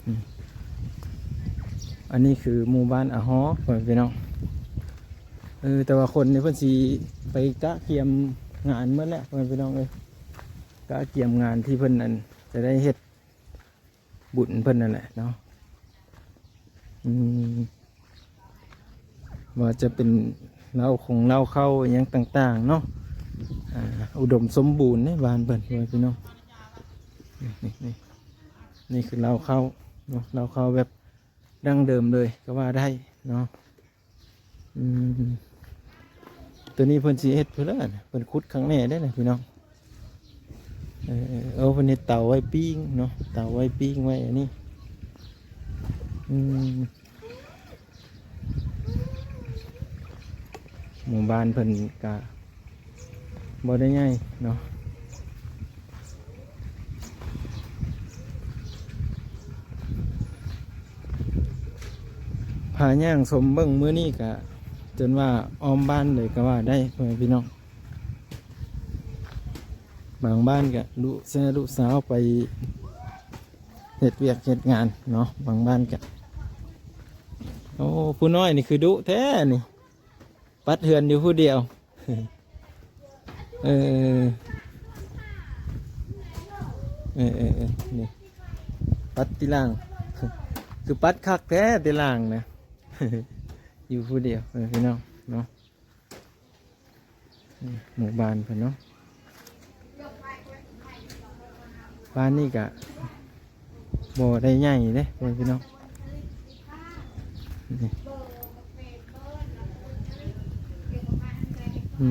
ອືມ ອັນນີ້ຄືໝູ່ບ້ານອາຫໍ ພໍ່ແມ່ພີ່ນ້ອງ. ເອີ ແຕ່ວ່າຄົນນີ້ເພິ່ນຊິໄປກະກຽມງານໝົດແລ້ວ ພໍ່ແມ່ພີ່ນ້ອງເອີຍ, ກະກຽມງານທີ່ເພິ່ນນັ້ນຈະໄດ້ເຮັດ ບຸນເພິ່ນນັ້ນແຫຼະເນາະ. ອືມ ວ່າຈະເປັນເລົ້າຄົງເລົ້າເຂົ້າອີ່ຫຍັງຕ່າງໆເນາະ. ອ່າ ອຸດົມສົມບູນເດ້ບ້ານເພິ່ນ ພໍ່ແມ່ພີ່ນ້ອງ. ນີ້ ນີ້ ນີ້ ນີ້ຄືເລົ້າເຂົ້າເນາະ, ເລົ້າເຂົ້າແບບ ດັ້ງເດີມເລີຍກໍວ່າໄດ້ເນາະ. ອືມ ຕົວນີ້ເພິ່ນຊິເຮັດເພື່ອເລີຍ ເພິ່ນຂຸດຄັກແນ່ເດ້ນະພີ່ນ້ອງ. ເອີ ເອີ ເອີ ເພິ່ນເຮັດເຕົາໄວ້ປີ້ງເນາະ, ເຕົາໄວ້ປີ້ງໄວ້ອັນນີ້. ອືມ ໝູ່ບ້ານເພິ່ນກະ ບໍ່ໄດ້ໃຫຍ່ເນາະ. ພາຍ່າງຊົມເບິ່ງມື້ນີ້ກະຈົນວ່າອ້ອມບ້ານເລີຍກະວ່າໄດ້ ພໍ່ແມ່ພີ່ນ້ອງ. ບາງບ້ານກະລູກແຊລູກສາວໄປເຮັດວຽກເຮັດງານເນາະ, ບາງບ້ານກະ ໂອ້ ຜູ້ນ້ອຍນີ້ຄືດຸແທ້ນີ້. ປັດເຮືອນຢູ່ຜູ້ດຽວ. ເອີ ເອີ ເອີ ເອີ ນີ້ ປັດຕິລ່າງ ຄືປັດຄັກແທ້ຕິລ່າງນະ. ຢູ່ຜູ້ດຽວ ເອີ ພີ່ນ້ອງເນາະ. ນີ້ໝູ່ບ້ານເພິ່ນເນາະ. ບ້ານນີ້ກະບໍ່ໄດ້ໃຫຍ່ເດ້ ພໍ່ແມ່ພີ່ນ້ອງ. ນີ້ ອື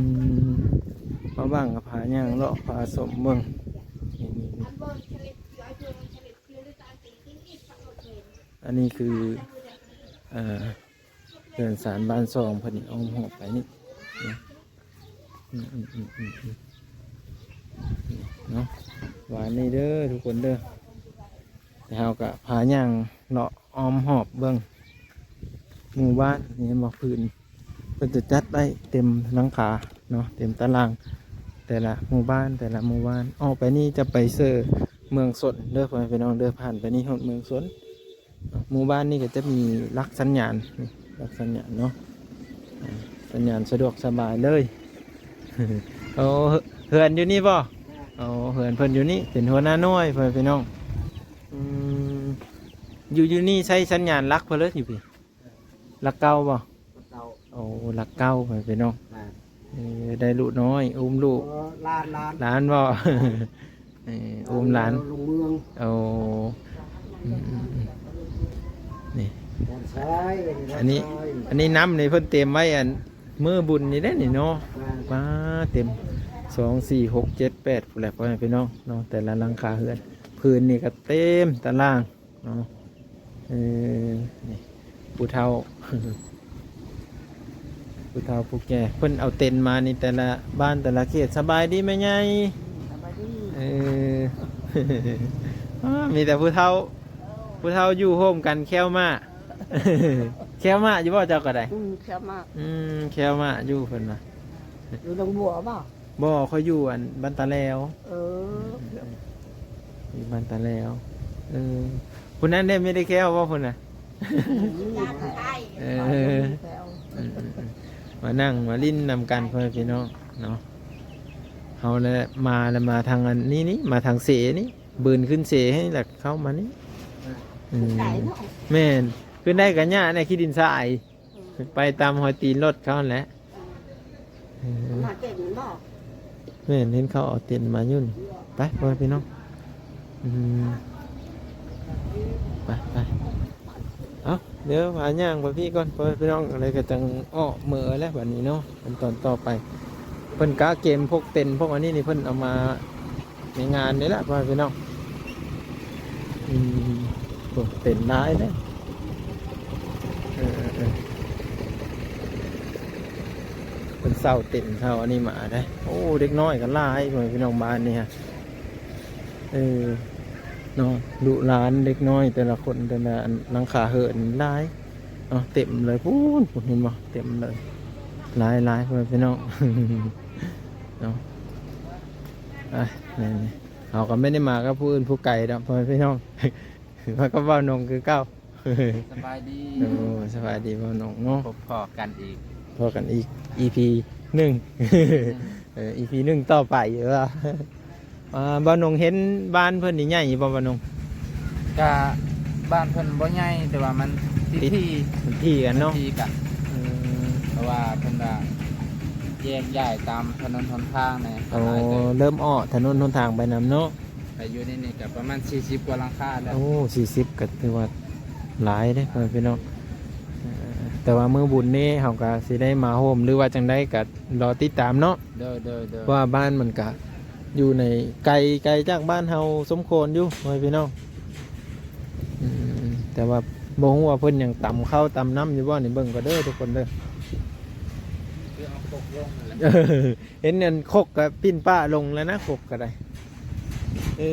ມ ມາຫວ່າງກັບພາຍ່າງເລາະພາຊົມເບິ່ງ. ນີ້ ນີ້ ນີ້ ອັນນີ້ຄື ເອີ ເຮືອນຊານບ້ານຊ່ອງເພິ່ນອ້ອມຮອບໄປນີ້ ອືມ ອືມ ອືມ ອືມ ອືມ ເນາະ. ວ່ານີ້ເດີທຸກຄົນເດີ, ແລ້ວເຮົາກະພາຍ່າງເລາະອ້ອມຮອບເບິ່ງໝູ່ບ້ານນີ້ ເຫັນບໍ່? ພື້ນເພິ່ນຈະຈັດໄວ້ເຕັມຫຼັງຄາເນາະ, ເຕັມຕາລາງ ແຕ່ລະໝູ່ບ້ານ ແຕ່ລະໝູ່ບ້ານ. ອອກໄປນີ້ຈະໄປເຊີເມືອງຊົນເດີ ພໍ່ແມ່ພີ່ນ້ອງເດີ, ຜ່ານໄປນີ້ຮອດເມືອງຊົນ. ໝູ່ບ້ານນີ້ກໍຈະມີຫຼັກສັນຍານ ນີ້ຫຼັກສັນຍານເນາະ, ອ່າ ສັນຍານສະດວກສະບາຍເລີຍ. ໂອ້ ເຮືອນຢູ່ນີ້ບໍ່? ໂອ້ ເຮືອນເພິ່ນຢູ່ນີ້ ເປັນຫົວໜ້າໜ່ວຍ ພໍ່ແມ່ພີ່ນ້ອງ. ອືມ ຢູ່ ຢູ່ນີ້ໃຊ້ສັນຍານຫຼັກເພິ່ນເລີຍຢູ່ພີ້. ຫຼັກເກົ້າບໍ່? ຫຼັກເກົ້າ. ໂອ້ ຫຼັກເກົ້າ ພໍ່ແມ່ພີ່ນ້ອງ. ແມ່ນ. ເອີ ໄດ້ລູກນ້ອຍ ອຸ້ມລູກ. ເອີ ຫຼານ ຫຼານ ຫຼານບໍ່? ເອີ ອຸ້ມຫຼານ ລົງເມືອງ. ໂອ້ ອືມ ອືມ ອືມ ນີ້ ອັນນີ້ ອັນນີ້ນ້ຳນີ້ເພິ່ນຕຽມໄວ້ ອັນ ມື້ບຸນນີ້ເດ້ນີ້ເນາະ. ແມ່ນ. ປ້າ ເຕັມ ສອງ ສີ່ ຫົກ ເຈັດ ແປດ ພຸ້ນແຫຼະ ພໍ່ແມ່ພີ່ນ້ອງເນາະ, ແຕ່ລະຫຼັງຄາເຮືອນ. ພື້ນນີ້ກໍເຕັມຕາລາງ ເນາະ. ເອີ ນີ້ ຜູ້ເຖົ້າ ຜູ້ເຖົ້າຜູ້ແກ່ ເພິ່ນເອົາເຕັນມານີ້ ແຕ່ລະບ້ານແຕ່ລະເຂດ. ສະບາຍດີແມ່ໃຫຍ່. ສະບາຍດີ. ເອີ ອ້າ ມີແຕ່ຜູ້ເຖົ້າ ຜູ້ເຖົ້າຢູ່ໂຮມກັນແຂ້ວມ້າ. ແຂ້ວມ້າຢູ່ບໍ່ເຈົ້າກໍໄດ້? ອືມ ແຂ້ວມ້າ. ອືມ ແຂ້ວມ້າຢູ່ເພິ່ນວ່າ. ຢູ່ໜອງບົວບໍ່? ບໍ່ ຂ້ອຍຢູ່ອັນບ້ານຕາແລວ. ເອີ ອືມ ຢູ່ບ້ານຕາແລວ. ເອີ ຜູ້ນັ້ນເດ້ ມີໄດ້ແຂ້ວບໍ່ຜູ້ນັ້ນ? ອືມ ເອີ ອືມ ອືມ ອືມ ມານັ່ງມາຫຼິ້ນນຳກັນ ພໍ່ແມ່ພີ່ນ້ອງເນາະ. ເຮົາແລະມາ ແລະມາທາງອັນນີ້ນີ້ ມາທາງເສນີ້ ບືນຂຶ້ນເສໃຫ້ ແລ້ວເຂົ້າມານີ້. ອືມ ຂຶ້ນໄດ້ເນາະ. ແມ່ນ ຂຶ້ນໄດ້ກໍຍາກແດ່ ຂີ້ດິນຊາຍ. ໄປຕາມຮອຍຕີນລົດເຂົາຫັ້ນແຫຼະ. ເອີ ມາເຕັນບໍ່? ແມ່ນ ເຫັນເຂົາເອົາເຕັນມາຢູ່. ໄປ ພໍ່ແມ່ພີ່ນ້ອງ. ອືມ ໄປ ໄປ. ເອົາ ດຽວພາຍ່າງໄປພີ້ກ່ອນ ພໍ່ແມ່ພີ່ນ້ອງ, ແລ້ວກໍຈັ່ງອອກເມືອແລ້ວບັດນີ້ເນາະ. ຂັ້ນຕອນຕໍ່ໄປ ເພິ່ນກະກຽມພວກເຕັນພວກອັນນີ້ນີ້ ເພິ່ນເອົາມາ ໃນງານນີ້ແຫຼະ ພໍ່ແມ່ພີ່ນ້ອງ. ອືມ ໂອ້ ເຕັນຫຼາຍເດ້. ເອີ ເອີ ເອີ ເພິ່ນເຊົ່າເຕັນເຊົ່າອັນນີ້ມາເດ້. ໂອ້ ເດັກນ້ອຍກໍຫຼາຍ ພໍ່ແມ່ພີ່ນ້ອງ ບ້ານນີ້ຮະ. ເອີ ເນາະ ລູກຫຼານເດັກນ້ອຍແຕ່ລະຄົນ ແຕ່ລະຫຼັງຄາເຮືອນຫຼາຍ. ເນາະ ເຕັມເລີຍ ພຸ້ນ ພຸ້ນ ເຫັນບໍ່? ເຕັມເລີຍ ຫຼາຍໆ ພໍ່ແມ່ພີ່ນ້ອງເນາະ. ອ່ະ ນີ້ ນີ້ ເຮົາກໍບໍ່ໄດ້ມາກັບຜູ້ອື່ນຜູ້ໄກດອກ ພໍ່ແມ່ພີ່ນ້ອງ. ມາກັບບ່າວນົງຄືເກົ່າ. ສະບາຍດີ. ໂອ້ ສະບາຍດີບ່າວນົງເນາະ. ພົບພໍ້ກັນອີກ. ພໍ້ກັນອີກ ອີພີໜຶ່ງ. ເອີ ອີພີໜຶ່ງຕໍ່ໄປວ່າ. ອ່າ ບ່າວນົງເຫັນບ້ານເພິ່ນນີ້ໃຫຍ່ຢູ່ບໍ່ບ່າວນົງ? ກະບ້ານເພິ່ນບໍ່ໃຫຍ່ ແຕ່ວ່າມັນຕິດ ຕິດ ທີ່ ມັນທີ່ກັນເນາະ. ທີ່ກັນ. ອືມ ເພາະວ່າເພິ່ນວ່າແຍກຍ້າຍຕາມຖະໜົນຫົນທາງແດ່. ໂອ້ ເລີ່ມເອາະຖະໜົນຫົນທາງໄປນຳເນາະ. ແຕ່ຢູ່ໃນນີ້ກໍປະມານສີ່ສິບກວ່າຫຼັງຄາແລ້ວ. ໂອ້ ສີ່ສິບກໍຖືວ່າຫຼາຍເດ້ ພໍ່ແມ່ພີ່ນ້ອງ. ເອີ ແຕ່ວ່າມື້ບຸນນີ້ເຮົາກໍຊິໄດ້ມາໂຮມ ຫຼືວ່າຈັ່ງໃດກໍລໍຕິດຕາມເນາະ. ໂດຍ ໂດຍ ໂດຍ. ເພາະວ່າບ້ານມັນກະຢູ່ໃນ ໄກ ໄກຈາກບ້ານເຮົາສົມຄວນຢູ່ ພໍ່ແມ່ພີ່ນ້ອງ. ອືມ ແຕ່ວ່າບໍ່ຮູ້ວ່າເພິ່ນຍັງຕຳເຂົ້າຕຳນ້ຳຢູ່ບໍ່ນີ້ ເບິ່ງກໍເດີທຸກຄົນເດີ. ຄືເອົາຄົກລົງນັ້ນແຫຼະ. ເອີ ເຫັນອັນຄົກກໍປິ່ນປ້າລົງແລ້ວນະ ຄົກກໍໄດ້. ເອີ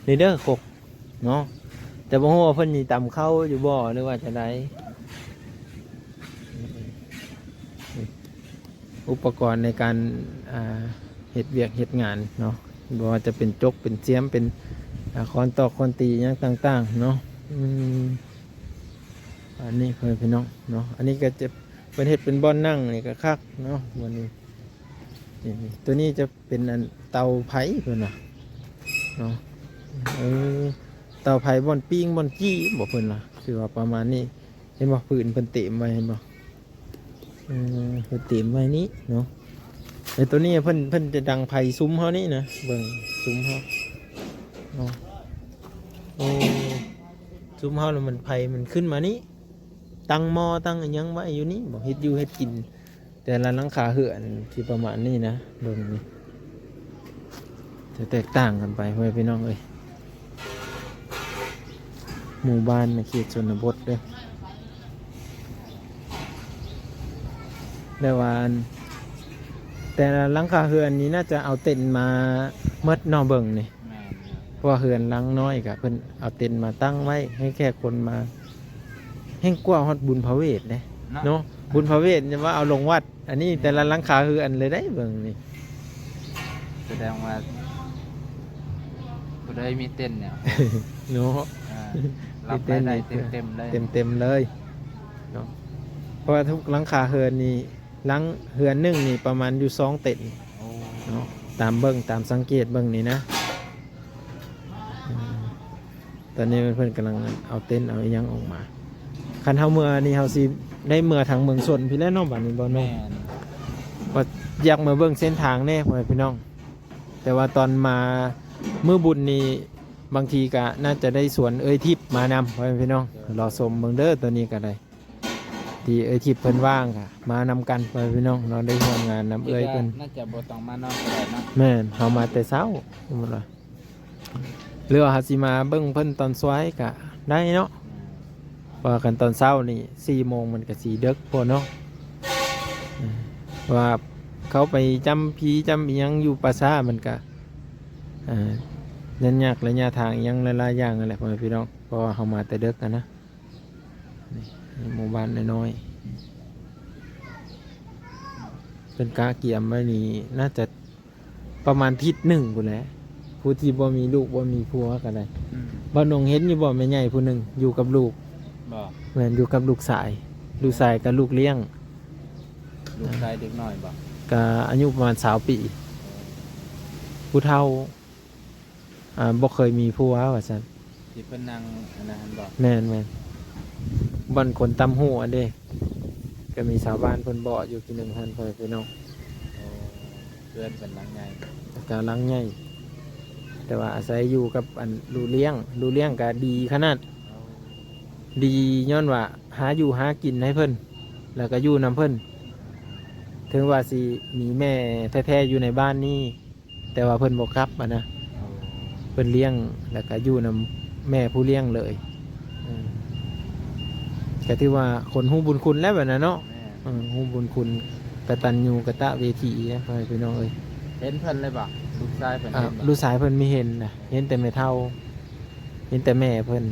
ນີ້ເດີຄົກເນາະ ແຕ່ບໍ່ຮູ້ວ່າເພິ່ນຊິຕຳເຂົ້າຢູ່ບໍ່ ຫຼືວ່າຈັ່ງໃດ. ອຸປະກອນໃນການ ອ່າ ເຮັດວຽກເຮັດງານເນາະ ບໍ່ວ່າຈະເປັນຈົກ ເປັນຊຽມ ເປັນ ອ່າ ຄ້ອນຕອກຄ້ອນຕີຫຍັງຕ່າງໆເນາະ. ອືມ ອັນນີ້ເພື່ອນພີ່ນ້ອງເນາະ ອັນນີ້ກໍຈະ ເພິ່ນເຮັດເປັນບ່ອນນັ່ງນີ້ກໍຄັກເນາະ ບ່ອນນີ້. ນີ້ ນີ້ ຕົວນີ້ຈະເປັນອັນເຕົາໄຟເພິ່ນວ່າເນາະ. ເອີ ເຕົາໄຟບ່ອນປີ້ງບ່ອນຈີ່ບໍ ເພິ່ນວ່າ ຄືວ່າປະມານນີ້. ເຫັນບໍ່ ພື້ນເພິ່ນເຕັມໄວ້ ເຫັນບໍ່? ເອີ ເພິ່ນເຕັມໄວ້ນີ້ເນາະ. ແລ້ວຕົວນີ້ເພິ່ນ ເພິ່ນຈະດັງໄຟຊຸມເຮົານີ້ນະ ເບິ່ງຊຸມເຮົາເນາະ. ໂອ້ ຊຸມເຮົາລະມັນ ໄຟມັນຂຶ້ນມານີ້ ຕັ້ງໝໍ້ຕັ້ງອີ່ຫຍັງໄວ້ຢູ່ນີ້ບໍ ເຮັດຢູ່ເຮັດກິນ. ແຕ່ລະຫຼັງຄາເຮືອນຊິປະມານນີ້ນະ ເບິ່ງນີ້ ຈະແຕກຕ່າງກັນໄປ ພໍ່ແມ່ພີ່ນ້ອງເອີຍ. ໝູ່ບ້ານໃນເຂດຊົນນະບົດເດີ ແຕ່ວ່າອັນ ແຕ່ລະຫຼັງຄາເຮືອນນີ້ໜ້າຈະເອົາເຕັນມາໝົດເນາະ ເບິ່ງນີ້. ແມ່ນຢູ່ ເພາະວ່າເຮືອນຫຼັງນ້ອຍກະເພິ່ນເອົາເຕັນມາຕັ້ງໄວ້ໃຫ້ແຂກຄົນມາ ແຮ່ງກວ່າຮອດບຸນພະເວດເດ້ເນາະ ເນາະ. ບຸນພະເວດຍັງວ່າເອົາລົງວັດ ອັນນີ້ແຕ່ລະຫຼັງຄາເຮືອນເລີຍໄດ໋ ເບິ່ງນີ້. ສະແດງວ່າຜູ້ໃດມີເຕັນເນຍເນາະ ອ່າ ຮັບລາຍໄດ້ເຕັມໆເລີຍ ເຕັມໆເລີຍເນາະ. ເພາະວ່າທຸກຫຼັງຄາເຮືອນນີ້ ຫຼັງເຮືອນໜຶ່ງນີ້ປະມານຢູ່ສອງເຕັນ ໂອ້ ເນາະ ຕາມເບິ່ງ ຕາມສັງເກດເບິ່ງນີ້ນະ. ອືມ ຕອນນີ້ເພິ່ນກຳລັງເອົາເຕັນເອົາອີ່ຫຍັງອອກມາ. ຄັນເຮົາເມືອນີ້ ເຮົາຊິໄດ້ເມືອທາງເມືອງຊົນພີ້ແຫຼະເນາະ ບາດນີ້ບໍ່ເນາະ. ແມ່ນ ວ່າຢາກມາເບິ່ງເສັ້ນທາງແດ່ ພໍ່ແມ່ພີ່ນ້ອງ. ແຕ່ວ່າຕອນມາມື້ບຸນນີ້ ບາງທີກະໜ້າຈະໄດ້ຊວນເອື້ອຍທິບມານຳ ພໍ່ແມ່ພີ່ນ້ອງ. ເອີ ລໍຊົມເບິ່ງເດີ ຕອນນີ້ກະໄດ້ ທີ່ເອື້ອຍທິບເພິ່ນວ່າງກະມານຳກັນ ພໍ່ແມ່ພີ່ນ້ອງເນາະ ໄດ້ຮ່ວມງານນຳເອື້ອຍເພິ່ນ. ໜ້າຈະບໍ່ຕ້ອງມານອນກໍໄດ້ເນາະ. ແມ່ນ ເຮົາມາແຕ່ເຊົ້າ ສົມມຸດວ່າ ຫຼືວ່າເຮົາຊິມາເບິ່ງເພິ່ນຕອນສວາຍກະໄດ້ເນາະ. ແມ່ນ ເພາະວ່າຄັນຕອນເຊົ້ານີ້ສີ່ໂມງມັນກະຊິເດິກໂພດເນາະ. ເພາະວ່າເຂົ້າໄປຈຳຜີຈຳອີ່ຫຍັງຢູ່ປ່າຊ້າມັນກະ ອ່າ ຍາກ ໄລຍະທາງອີ່ຫຍັງຫຼາຍໆຢ່າງຫັ້ນແຫຼະ ພໍ່ແມ່ພີ່ນ້ອງ ເພາະວ່າເຮົາມາແຕ່ເດິກຫັ້ນນະ. ນີ້ ໝູ່ບ້ານນ້ອຍໆ ເພິ່ນກະກຽມໄວ້ນີ້ ໜ້າຈະປະມານທິດໜຶ່ງພຸ້ນແຫຼະ ຜູ້ທີ່ບໍ່ມີລູກບໍ່ມີຜົວກໍໄດ້. ອືມ ບ່າວນົງເຫັນຢູ່ບໍ່ ແມ່ໃຫຍ່ຜູ້ໜຶ່ງຢູ່ກັບລູກ? ບໍ່ ແມ່ນ ຢູ່ກັບລູກຊາຍ ລູກຊາຍກັບລູກລ້ຽງ. ລູກຊາຍເດັກນ້ອຍບໍ່? ກໍອາຍຸປະມານຊາວປີ ຜູ້ເຖົ້າ ອ່າ ບໍ່ເຄີຍມີຜົວວ່າຊັ້ນ. ທີ່ເພິ່ນນັ່ງອັນນັ້ນຫັ້ນບໍ່? ແມ່ນໆ ບ່ອນຄົນຕ່ຳຫູອັນເດ້ ກໍມີຊາວບ້ານເພິ່ນເບາະຢູ່ທີ່ໜຶ່ງຫັ້ນ ພໍ່ແມ່ພີ່ນ້ອງ. ໂອ້ ເຮືອນເພິ່ນຫຼັງໃຫຍ່ ກໍຫຼັງໃຫຍ່ ແຕ່ວ່າອາໄສຢູ່ກັບອັນລູກລ້ຽງ ລູກລ້ຽງກໍດີຂະໜາດ. ໂອ້ ດີຍ້ອນວ່າຫາຢູ່ຫາກິນໃຫ້ເພິ່ນ ແລ້ວກໍຢູ່ນຳເພິ່ນ ເຖິງວ່າຊິມີແມ່ແທ້ໆຢູ່ໃນບ້ານນີ້ ແຕ່ວ່າເພິ່ນບໍ່ກັບຫັ້ນນະ. ໂອ້ ເພິ່ນລ້ຽງ ແລ້ວກະຢູ່ນຳແມ່ຜູ້ລ້ຽງເລີຍ. ເອີ ກະຖືວ່າຄົນຮູ້ບຸນຄຸນແລ້ວບັດນັ້ນເນາະ. ແມ່ນ ເອີ ຮູ້ບຸນຄຸນ ກະຕັນຍູກະຕະເວທີເດ້ ພໍ່ແມ່ພີ່ນ້ອງເອີຍ. ເຫັນເພິ່ນເລີຍບໍ່? ລູກຊາຍເພິ່ນ ອ່າ ເຫັນບໍ່? ລູກຊາຍເພິ່ນມີເຫັນນະ ເຫັນແຕ່ແມ່ເຖົ້າ ເຫັນແຕ່ແມ່ເພິ່ນ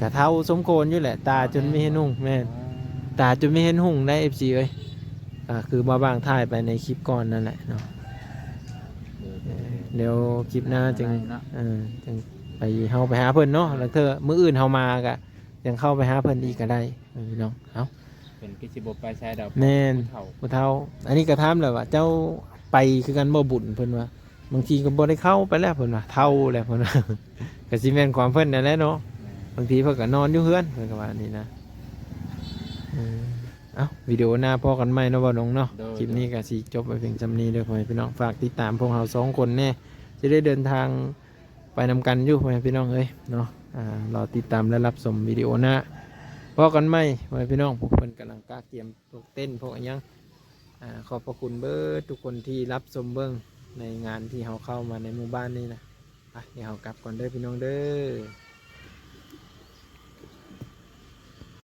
ກະເຖົ້າສົມຄວນຢູ່ແຫຼະ ຕາຈົນມີເຫັນຫຸ່ງ. ແມ່ນ ຕາຈົນມີເຫັນຫຸ່ງໄດ໋ ເອັຟຊີເອີຍ. ກໍຄືບ່າວບາງຖ່າຍໄປໃນຄລິບກ່ອນນັ້ນແຫຼະເນາະ. ເອີ ດຽວຄລິບໜ້າຈຶ່ງ ເອີ ຈຶ່ງ ໄປ ເຮົາໄປຫາເພິ່ນເນາະ ລາງເທື່ອມື້ອື່ນເຮົາມາກະຍັງເຂົ້າໄປຫາເພິ່ນອີກກະໄດ້ ເອີ ພີ່ນ້ອງ. ເອົ້າ ເພິ່ນຄືຊິບໍ່ໄປໃສດອກ ແມ່ນ ຜູ້ເຖົ້າ ຜູ້ເຖົ້າ. ອັນນີ້ກະຖາມແລ້ວວ່າ ເຈົ້າໄປຄືກັນບໍ່ບຸນ ເພິ່ນວ່າ ບາງທີກະບໍ່ໄດ້ເຂົ້າໄປແລ້ວ ເພິ່ນວ່າ ເຖົ້າແລ້ວ ເພິ່ນວ່າ ກະຊິແມ່ນຄວາມເພິ່ນນັ້ນແຫຼະເນາະ. ແມ່ນ ບາງທີເພິ່ນກະນອນຢູ່ເຮືອນ ເພິ່ນກະວ່ານີ້ນະ. ເອີ ເອົ້າ ວິດີໂອໜ້າພໍ້ກັນໃໝ່ເນາະ ບ່າວນົງເນາະ. ໂດຍ ຄລິບນີ້ກະຊິຈົບໄວ້ພຽງສ່ຳນີ້ເດີ ພໍ່ແມ່ພີ່ນ້ອງ. ຝາກຕິດຕາມພວກເຮົາສອງຄົນແດ່ ຊິໄດ້ເດີນທາງໄປນຳກັນຢູ່ ພໍ່ແມ່ພີ່ນ້ອງເອີຍເນາະ. ອ່າ ລໍຕິດຕາມ ແລະ ຮັບຊົມວິດີໂອໜ້າ. ພໍ້ກັນໃໝ່ ພໍ່ແມ່ພີ່ນ້ອງ. ພວກເພິ່ນກຳລັງກະກຽມພວກເຕັນ ພວກອີ່ຫຍັງ. ອ່າ ຂອບພະຄຸນເບິດທຸກຄົນທີ່ຮັບຊົມເບິ່ງໃນງານທີ່ເຮົາເຂົ້າມາໃນໝູ່ບ້ານນີ້ນະ. ໄປ ດຽວເຮົາກັບກ່ອນເດີ ພີ່ນ້ອງເດີ.